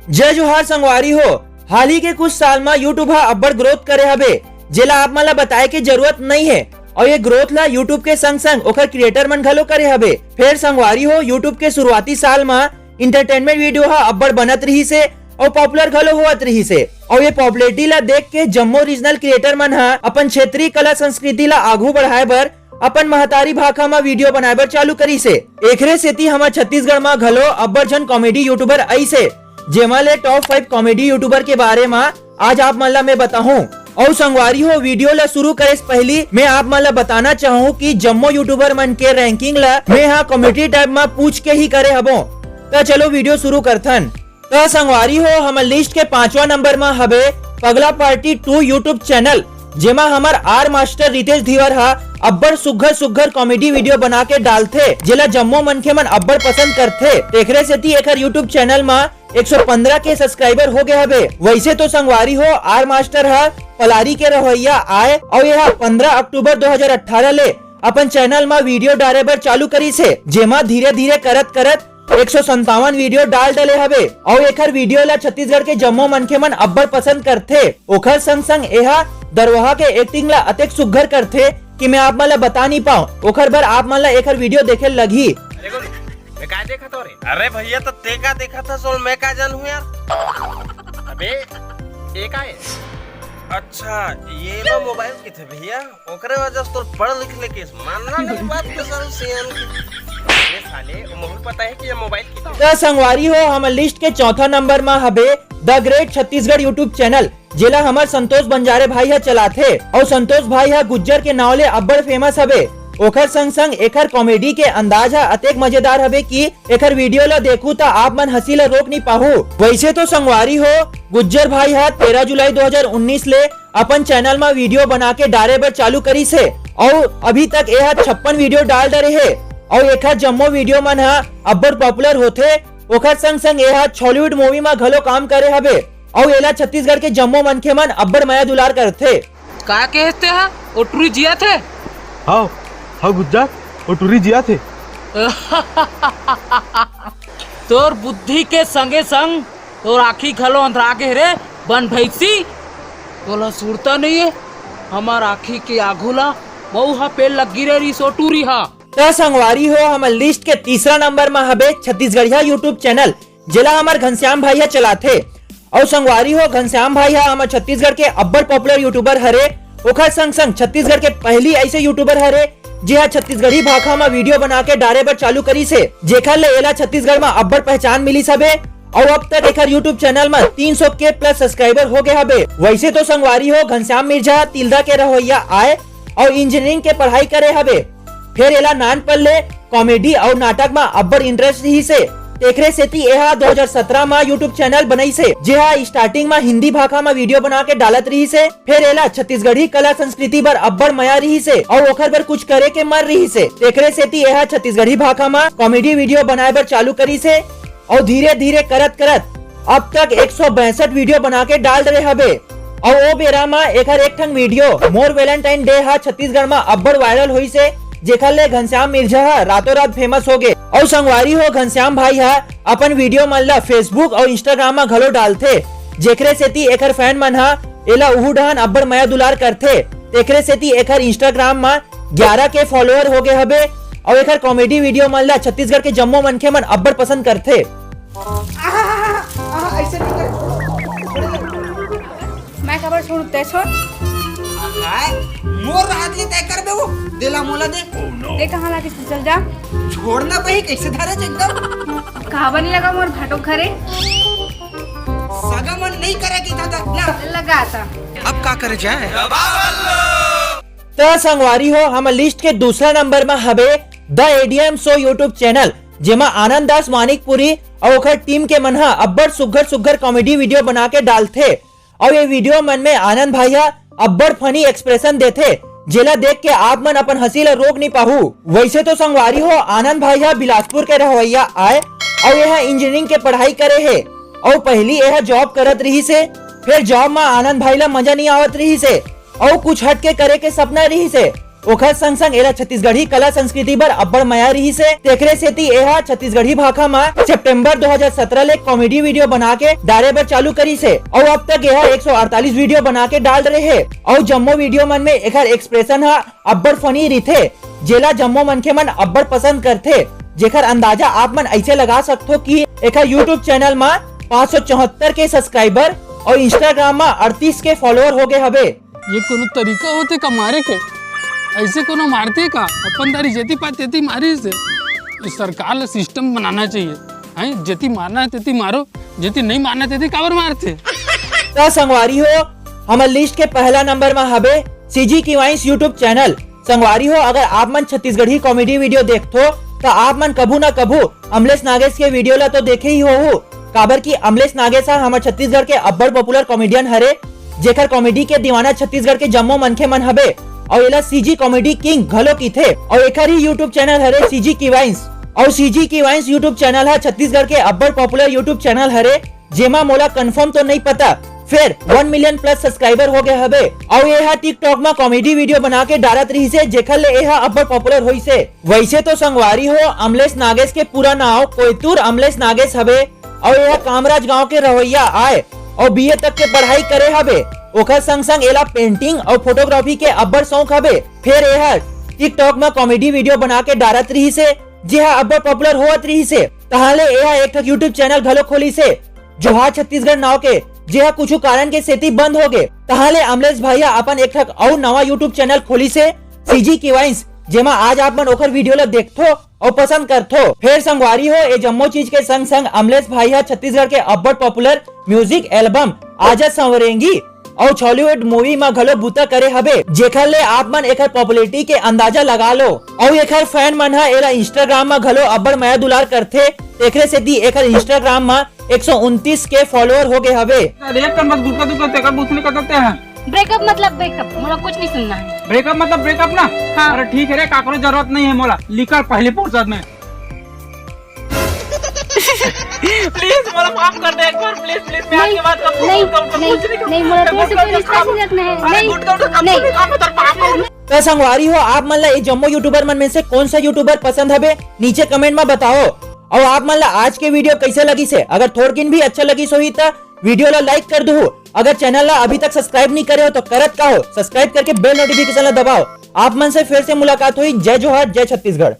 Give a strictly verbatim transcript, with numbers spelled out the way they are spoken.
जय जोहार संगवारी हो। हाल ही के कुछ साल म YouTube ह अब्बड़ ग्रोथ करे हबे, जेला आप मन ला बताए के जरूरत नइ हे। अउ ये ग्रोथ ला YouTube के संग संग ओखर क्रिएटर मन घलो करे हबे। फेर संगवारी हो, YouTube के शुरुआती साल म एंटरटेनमेंट वीडियो ह अब्बड़ बनत रिहिस हे अउ पॉपुलर घलो होवत रिहिस हे। अउ ये पॉपुलैरिटी ला देख के जम्मो रीजनल क्रिएटर मन ह अपन क्षेत्रीय कला संस्कृति ला आघू बढ़ाए बर अपन महतारी भाखा म वीडियो बनाए बर चालू करिस हे। एखरे सेती हमर छत्तीसगढ़ म घलो अब्बड़ झन कॉमेडी यूट्यूबर आइस हे, जेमा ले टॉप फाइव कॉमेडी यूट्यूबर के बारे म आज आप मन ला मैं बताहूं। अउ संगवारी हो, वीडियो ला शुरू करे से पहिली मैं आप मन ला बताना चाहूं कि जम्मो यूट्यूबर मन के रैंकिंग ला मैं हा कमेंट्री टैब म पूछ के ही करे हबों। त चलो वीडियो शुरू करथन। त संगवारी हो, हमर लिस्ट के पांचवा नंबर म हबे पगला पार्टी टू YouTube चैनल, जेमा हमर आर मास्टर रितेश धीवर ह अब्बड़ सुग्घर सुग्घर कॉमेडी वीडियो बना के डालथे, जेला जम्मो मनखे मन अब्बड़ पसंद करथे। तेखरे सेती एखर YouTube चैनल म एक सौ पंद्रह के सब्सक्राइबर हो गए हबे। वैसे तो संगवारी हो, आर मास्टर ह पलारी के रहवैया आय अउ यह पंद्रह अक्टूबर दो हज़ार अठारह ले अपन चैनल म वीडियो डारे बर चालू करिस हे, जेमा धीरे धीरे करत करत एक सौ संतावन वीडियो डाल डले हवे अउ एखर वीडियो ला छत्तीसगढ़ के जम्मो मनखे मन अब्बड़ पसंद करथे। ओखर संग संग एहा दरवाहा के एक्टिंग ला अतेक सुग्घर करथे कि मैं आप मन ला बता नहीं पाऊं। ओखर बर आप मन ला एखर वीडियो देखे लगही। अरे गोलू, मैं का देखत हो रे? अरे भैया, तो ते का देखत हस, मैं का जानहूं यार? अबे, ये का है? अच्छा, ये लो मोबाइल किथे भैया? ओकरे वजह से तोर पढ़ लिख ले केस मानना नहीं बात के सारू सियान के। ये साले, वो महू पता है कि ये मोबाइल किथे? त संगवारी हो, हमर लिस्ट के चौथा नंबर म हबे the great Chhattisgarh YouTube channel, जेला हमर संतोष बंजारे भाई ह चलाथे। अउ संतोष भाई ह गुज्जर के नाव ले अब्बड़ फेमस हबे। ओखर संग संग एखर कॉमेडी के अंदाज ह अतेक मजेदार हबे कि एखर वीडियो ल देखू त आप मन हंसी ल रोक नी पाहू। वैसे तो संगवारी हो, गुज्जर भाई ह तेरह जुलाई दो हज़ार उन्नीस ले अपन चैनल म वीडियो बना के डारे बर चालू करिस हे अउ अभी तक एह छप्पन वीडियो डाल डरे हे अउ एखर जम्मो वीडियो मन ह अब्बड़ पॉपुलर होथे। ओखर संग संग एह छॉलीवुड मूवी म घलो काम करे हबे अउ एला छत्तीसगढ़ के जम्मो मनखे मन अब्बड़ मया दुलार करथे। का कहते ह? ओ टुरी जिया थे? हाव, हाव गुज्जर, ओ टुरी जिया थे। तोर बुद्धि के संगे संग तोर आँखी घलो अंधरा गे रे, बन भैंसी। तोला सुरता नहीं है, हमार आँखी के आघू ला मऊ हा पेड़ लग गिरे रही सो टूरी हा। त संगवारी हो, हमर लिस्ट के तीसरा नंबर म हबे छत्तीसगढ़िया YouTube चैनल, जेला हमर घनश्याम भाई ह चलाथे। अउ संगवारी हो, घनश्याम भाई ह हमर छत्तीसगढ़ के अब्बड़ पॉपुलर यूट्यूबर हरे। ओखर संग संग छत्तीसगढ़ के पहली ऐसे यूट्यूबर हरे, जे ह छत्तीसगढ़ी भाखा म वीडियो बना के डारे बर चालू करिस हे, जेखर ले एला छत्तीसगढ़ म अब्बड़ पहचान मिलिस हबे। अउ अब तक एखर YouTube चैनल म तीन सौ के प्लस सब्सक्राइबर हो गए हबे। वैसे तो संगवारी हो, घनश्याम मिर्जा तिल्दा के रहवैया आय अउ इंजीनियरिंग के पढ़ाई करे हबे। फेर एला नानपन ले कॉमेडी अउ नाटक म अब्बड़ इंटरेस्ट रिहिस हे। तेखरे सेती एहा दो हज़ार सत्रह म YouTube चैनल बनाइस हे, जेहा स्टार्टिंग म हिंदी भाखा म वीडियो बना के डालत रिहिस हे। फेर एला छत्तीसगढ़ी कला संस्कृति बर अब्बड़ मया रिहिस हे अउ ओखर बर कुछ करे के मन रिहिस हे। तेखरे सेती एहा छत्तीसगढ़ी भाखा म कॉमेडी वीडियो बनाए बर चालू करिस हे। अउ धीरे-धीरे करत-करत अब तक एक सौ बैसठ वीडियो बना के डाल डरे हबे। अउ ओ बेरा म एखर एक ठन वीडियो मोर वैलेंटाइन डे ह छत्तीसगढ़ म अब्बड़ वायरल होइस हे, जेखर ले घनश्याम मिर्जा ह रातों रात फेमस हो गे। अउ संगवारी हो, घनश्याम भाई ह अपन वीडियो मन ल Facebook अउ Instagram म घलो डालथे, जेखरे सेती एखर फैन मन ह एला उहू डहन अब्बड़ मया दुलार करथे। तेखरे सेती एखर Instagram म ग्यारह के फॉलोअर हो गए हबे अउ एखर कॉमेडी वीडियो मन ला छत्तीसगढ़ के जम्मो मनखे मन अब्बड़ पसंद करथे। आहा, आहा, आहा, ऐसे नहीं करे, छोड़ो, छोड़ो। मैं काबर छोड़ू, तै छोड़। हाय, मोर राहत ले तय करबे वो, देला मोला दे। दे कहाँ ला किस्त चल जा। छोड़ना पही, कैसे धरे एकदम। कहाँ बनी लगा मोर भाटो घरे। सगा मन नहीं करे की था, ना। लगा था। अब का करे जाए? त संगवारी हो, हमर लिस्ट के दूसरा नंबर म हबे the ADM show YouTube channel, जेमा आनंद दास मानिकपुरी अउ ओखर टीम के मन ह अब्बड़ सुग्घर सुग्घर कॉमेडी वीडियो बना के डालथे। अउ ये वीडियो मन में आनंद भाई ह अब्बड़ फनी एक्सप्रेशन देथे, जेला देख के आप मन अपन हंसी ला रोक नी पाहू। वैसे तो संगवारी हो, आनंद भाई ह बिलासपुर के रहवैया आय अउ ये ह इंजीनियरिंग के पढ़ाई करे हे अउ पहली ये ह जॉब करत रिहिस हे। फिर जॉब म आनंद भाई ला मजा नी आवत रिहिस हे अउ कुछ हट के करे के सपना रिहिस हे। ओखर संग संग एला छत्तीसगढ़ी कला संस्कृति बर अब्बड़ मया रिहिस हे, तेखरे सेती एहा छत्तीसगढ़ी भाखा म सितंबर दो हज़ार सत्रह ले comedy video बना के डारे बर चालू करिस हे। अउ अब तक एहा एक सौ अड़तालीस video बना के डाल रहे हे। अउ जम्मो video मन में एखर expression ह अब्बड़ funny रिथे, जेला जम्मो मनखे मन अब्बड़ पसंद करथे, जेखर अंदाजा आप मन अइसे लगा सकथो कि एखर YouTube channel म पाँच सौ चौहत्तर के subscriber अउ Instagram म अड़तीस के follower हो गए हवे। ये कोनो तरीका होथे का मारे के? ऐसे कोनो मारथे का? अपन दारी जेती पाए तेती मारिस हे। ये सरकार ला system बनाना चाहिए। हैं, जेती मारना हे तेती मारो, जेती नहीं मारना हे तेती काबर मारथे? त संगवारी हो, हमर list के पहला नंबर म हबे CG की Vines YouTube channel। संगवारी हो, अगर आप मन छत्तीसगढ़ी comedy video देखथो, त आप मन कभू ना कभू अमलेश नागेश के video ला तो देखे ही होहू, काबर कि अमलेश नागेश ह हमर छत्तीसगढ़ के अब्बड़ popular comedian हरे, जेखर comedy के दीवाना छत्तीसगढ़ के जम्मो मनखे मन हबे। अउ एला CG comedy king घलो किथे। अउ एखर ही YouTube channel हरे CG की Vines। अउ CG की Vines YouTube channel ह छत्तीसगढ़ के अब्बड़ popular YouTube channel हरे, जेमा मोला confirm तो नइ पता, फेर one million plus subscriber हो गए हबे। अउ एहा TikTok म comedy video बना के डारत रिहिस हे, जेखर ले एहा अब्बड़ popular होइस हे। वैसे तो संगवारी हो, अमलेश नागेश के पूरा नाव कोयतुर अमलेश नागेश हवे। अउ एहा कामराज गांव के रहवइया आय अउ बीए तक के पढ़ाई करे हवे। ओखर संग संग एला painting अउ photography के अब्बड़ शौक हवे। फेर एहा TikTok म comedy video बना के डारत रिहिस हे, जेहा अब्बड़ popular होवत रिहिस हे। तहां ले एहा एक ठक YouTube channel घलो खोलिस हे, जोहार छत्तीसगढ़ नाव के, जेहा कुछु कारण के सेती बंद हो गे। तहां ले अमलेश भाई ह अपन एक ठक अउ नवा YouTube channel खोलिस हे, CG की Vines, जेमा आज आप मन ओखर video ल देखथो अउ पसंद करथो। फेर संगवारी हो, ए जम्मो चीज के संग संग अमलेश भाई ह छत्तीसगढ़ के अब्बड़ popular music album आजा संवरेंगी अउ Chhollywood movie म घलो बूता करे हवे, जेखर ले आप मन एखर popularity के अंदाजा लगा लो। अउ एखर fan मन ह एला Instagram म घलो अब्बड़ मया दुलार करथे, तेखरे सेती एखर Instagram म एक सौ उनतीस के follower हो गए हवे। एक कन बस गुटका दुका तेकर बुसली करते हैं। ब्रेकअप मतलब ब्रेकअप, मोला कुछ नहीं सुनना है। ब्रेकअप मतलब ब्रेकअप ना? हाँ। अरे ठीक है रे, काकरो जरूरत नहीं है मोला, निकल पहली फुर्सत में। प्लीज मोला माफ कर दे एक बार, प्लीज प्लीज। मैं आज नहीं, के बाद कभी नहीं, गुटका उटका नहीं, कुछ नहीं खाऊंगा। नहीं, मोला मैं तोर से गुटका कोई उटका रिश्ता खाऊंगा। नहीं रखना है। अरे नहीं, गुटका उटका कभी नहीं। नहीं खाऊंगा, तेरे पाप होगा। त संगवारी हो, आप मन ला ये जम्मो YouTuber मन में से कौन सा YouTuber पसंद हवे, नीचे comment में बताओ। अउ आप मन ला आज के video कैसे लगिस हे? अगर थोड़किन भी अच्छा लगिस होही त video ला like कर दुहू। अगर channel ला अभी तक subscribe नहीं करे हो तो करत का हो, subscribe करके bell notification ला दबाओ। आप मन से फिर से मुलाकात होही। जय जोहार, जय छत्तीसगढ़।